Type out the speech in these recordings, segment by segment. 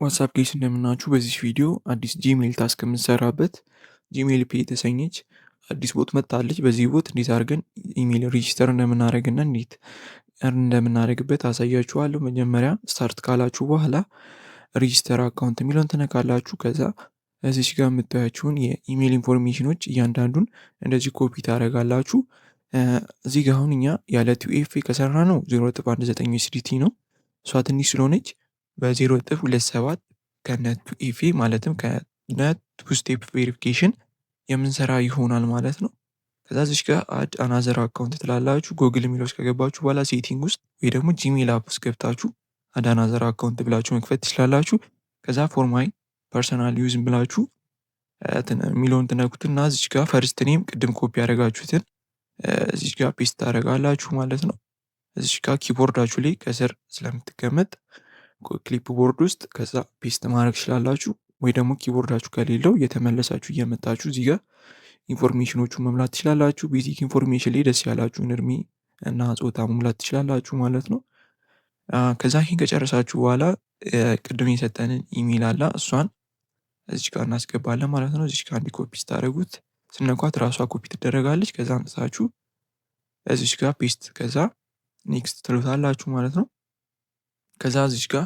What's up guys፣ እንደምናችሁ። በዚህ ቪዲዮ አዲስ Gmail task የምንሰራበት Gmail Pay የተሰኘች አዲስ bot መጥታለች። በዚህ bot እንዴት አድርገን email register እንደምናደርግና እንዴት earn እንደምናደርግበት አሳያችኋለሁ። መጀመሪያ start ካላችሁ በኋላ register account የሚለውን ትነካላችሁ። ከዛ እዚች ጋር የምታያችሁን የ email information ኖች እያንዳንዱን እንደዚህ ኮፒ ታደርጋላችሁ። እዚህ ጋር አሁን እኛ ያለ 2FA ከሰራነው 0.19 USDT ነው። እሷ ትንሽ ስለሆነች በ0.27 ከነ 2FA፣ ማለትም ከነ two step verification የምንሰራ ይሆናል ማለት ነው። ከዛ እዚች ጋር add another account ትላላችሁ። ጎግል የሚለው ውስጥ ከገባችሁ በኋላ setting ውስጥ ወይ ደግሞ Gmail app ውስጥ ገብታችሁ add another account ብላችሁ መክፈት ትችላላችሁ። ከዛ for my personal use ብላችሁ የሚለውን ትነኩትና እዚች ጋር first name ቅድም ኮፒ ያደረጋችሁትን እዚች ጋር paste ታደርጋላችሁ ማለት ነው። እዚች ጋር keyboard ኣችሁ ላይ ከስር ስለምትቀመጥ clipboard ውስጥ ከዛ paste ማድረግ ትችላላችሁ። ወይ ደግሞ keyboard ኣችሁ ከሌለው እየተመለሳችሁ እየመጣችሁ እዚህ ጋር information ኖቹን መሙላት ትችላላችሁ። Basic information ላይ ደስ ያላችሁን እድሜ እና ጾታ መሙላት ትችላላችሁ ማለት ነው። ከዛ ይህን ከጨረሳችሁ በኋላ ቅድም የሰጠንን ኢሜል አለ፣ እሷን እዚች ጋር እናስገባለን ማለት ነው። እዚች ጋር አንድ ኮፒ ስታደርጉት ስነኳት ራሷ ኮፒ ትደረጋለች። ከዛ አምጥታችሁ እዚች ጋር paste፣ ከዛ next ትሉታላችሁ ማለት ነው። ከዛ እዚች ጋር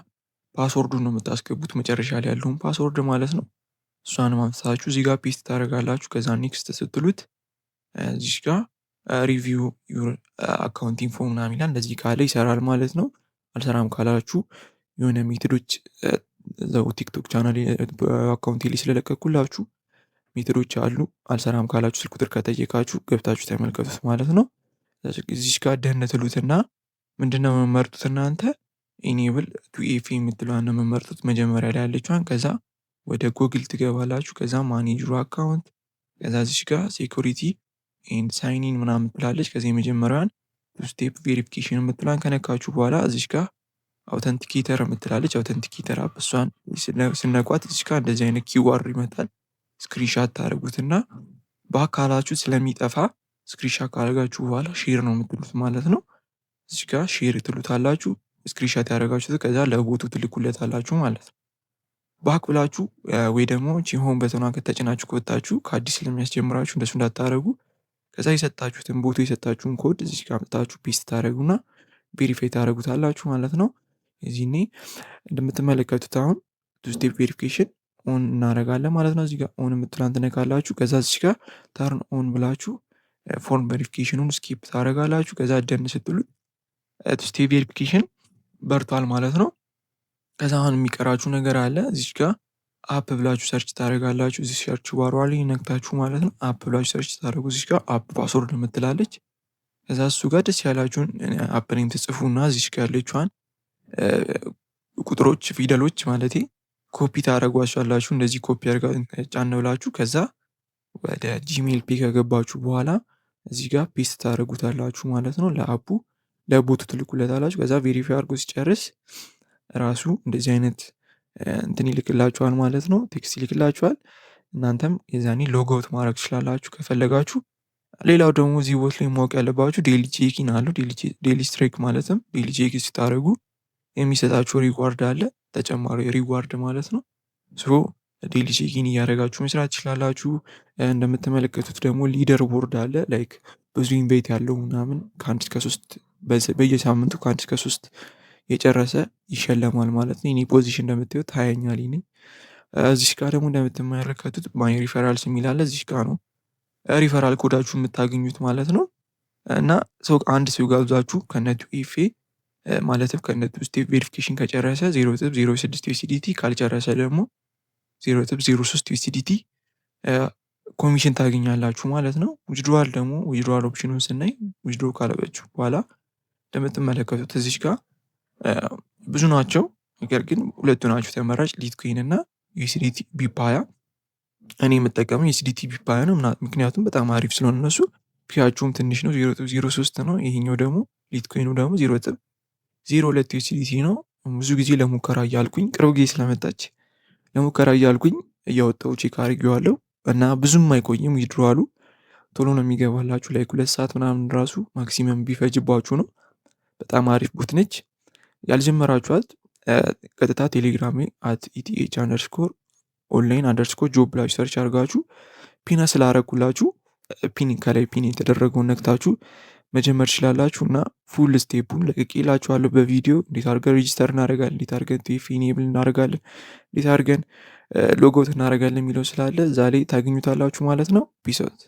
password ኡን ነው የምታስገቡት፣ መጨረሻ ላይ ያለውን password ማለት ነው። እሷንም አምጥታችሁ እዚህ ጋር paste ታደርጋላችሁ። ከዛ next ስትሉት እዚች ጋር review your account info ምናምን ይላል። እንደዚህ ካለ ይሰራል ማለት ነው። አልሰራም ካላችሁ የሆነ method ኦች እዛው TikTok channel account ኤ ላይ ስለለቀኩላችሁ method ኦች አሉ። አልሰራም ካላችሁ፣ ስልክ ቁጥር ከጠየቃችሁ ገብታችሁ ተመልከቱት ማለት ነው። እዚች ጋር done ትሉትና ምንድነው የምመርጡት እናንተ? Enable 2FA የምትለዋን ነው የምመርጡት፣ መጀመሪያ ላይ ያለችዋን። ከዛ ወደ ጎግል ትገባላችሁ። ከዛ manage your account፣ ከዛ እዚች ጋር security and sign in ምናምን ትላለች። ከዚ የመጀመሪያዋን two step verification የምትለዋን ከነካችሁ በኋላ እዚች ጋር authenticator የምትላለች፣ authenticator app፣ እሷን ስነኳት እዚች ጋር እንደዚህ አይነት QR ይመጣል። Screenshot ታደርጉትና በአካላችሁ ስለሚጠፋ screenshot ካደረጋችሁ በኋላ share ነው የምትሉት ማለት ነው። እዚህ ጋር share ትሉታላችሁ። Screenshot ያደረጋችሁት ከዛ ለ bot ኡ ትልኩለታላችሁ ማለት ነው። Back ብላችሁ ወይ ደግሞ home button ኗን ከተጭናችሁ ከወጣችሁ ከአዲስ ስለሚያስጀምራችሁ እንደሱ እንዳታደርጉ። ከዛ የሰጣችሁትን፣ bot ኡ የሰጣችሁን ኮድ እዚህ ጋር አምጥታችሁ paste ታደርጉና verify ታደርጉታላችሁ ማለት ነው። የዚህኔ እንደምትመለከቱት አሁን two step verification on እናደርጋለን ማለት ነው። እዚህ ጋር on የምትሏን ትነካላችሁ። ከዛ እዚህ ጋር turn on ብላችሁ form verification ኑን skip ታደርጋላችሁ። ከዛ done ስትሉት two step verification በርቷል ማለት ነው። ከዛ አሁን የሚቀራችሁ ነገር አለ። እዚች ጋር app ብላችሁ search ታደርጋላችሁ። እዚህ search bar ዋ ላይ ነክታችሁ ማለት ነው። App ብላችሁ search ታደርጉ እዚች ጋር app password የምትላለች። ከዛ እሱ ጋር ደስ ያላችሁን app name ትጽፉና እዚች ጋር ያለችዋን ቁጥሮች፣ ፊደሎች ማለቴ፣ ኮፒ ታደርጓቸዋላችሁ። እንደዚህ ኮፒ ጫን ብላችሁ ከዛ ወደ Gmail Pay ከገባችሁ በኋላ እዚህ ጋር paste ታደርጉታላችሁ ማለት ነው። ለ app ኡ ለ bot ኡ ትልኩለታላችሁ። ከዛ verify አድርጎ ሲጨርስ ራሱ እንደዚህ አይነት እንትን ይልክላችኋል ማለት ነው። Text ይልክላችኋል። እናንተም የዛኔ logout ማድረግ ትችላላችሁ ከፈለጋችሁ። ሌላው ደግሞ እዚህ bot ላይ ማወቅ ያለባችሁ daily check-in አለው። Daily streak፣ ማለትም daily check-in ስታደርጉ የሚሰጣችሁ reward አለ፣ ተጨማሪ reward ማለት ነው። So daily check-in እያደረጋችሁ መስራት ትችላላችሁ። እንደምትመለከቱት ደግሞ leader board አለ፣ like ብዙ invite ያለው ምናምን ከ1 እስከ 3፣ በየሳምንቱ ከ1 እስከ 3 የጨረሰ ይሸለማል ማለት ነው። የኔ position እንደምታዩት 20ኛ ላይ ነኝ። እዚች ጋር ደግሞ እንደምትመለከቱት my referrals የሚል አለ። እዚች ጋር ነው referral code ኣችሁ የምታገኙት ማለት ነው። እና ሰው አንድ ሰው ጋብዛችሁ ከነ 2FA፣ ማለትም ከነ two step verification ከጨረሰ 0.06 USDT፣ ካልጨረሰ ደግሞ 0.03 USDT commission ታገኛላችሁ ማለት ነው። Withdrawal ደግሞ፣ withdrawal option ኑን ስናይ withdraw ካለበችሁ በኋላ እንደምትመለከቱት እዚች ጋር ብዙ ናቸው። ነገር ግን ሁለቱ ናቸው ተመራጭ፣ Litecoin እና USDT BEP20። እኔ የምጠቀመው USDT BEP20 ነው። ምክንያቱም በጣም አሪፍ ስለሆነ፣ እነሱ fee ያቸውም ትንሽ ነው፣ 0.03 ነው። ይሄኛው ደግሞ ሊትኮይኑ ደግሞ 0.02 USDT ነው። ብዙ ጊዜ ለሙከራ እያልኩኝ፣ ቅርብ ጊዜ ስለመጣች ለሙከራ እያልኩኝ እያወጣሁ check አድርጌዋለሁ እና ብዙም አይቆይም፣ withdrawal ኡ ቶሎ ነው የሚገባላችሁ። Like 2 ሰዓት ምናምን ራሱ maximum ቢፈጅባችሁ ነው። በጣም አሪፍ bot ነች። ያልጀመራችኋት ቀጥታ ቴሌግራሜ @ETH_online_job ብላችሁ search አድርጋችሁ pin ስላረኩላችሁ pin ከላይ pin የተደረገውን ነክታችሁ መጀመር ትችላላችሁ። እና full step ኡን ለቅቄላችኋለሁ በቪዲዮ፣ እንዴት አድርገን register እናደርጋለን፣ እንዴት አድርገን 2FA enable እናደርጋለን፣ እንዴት አድርገን logout እናደርጋለን የሚለው ስላለ እዛ ላይ ታገኙታላችሁ ማለት ነው። Peace out.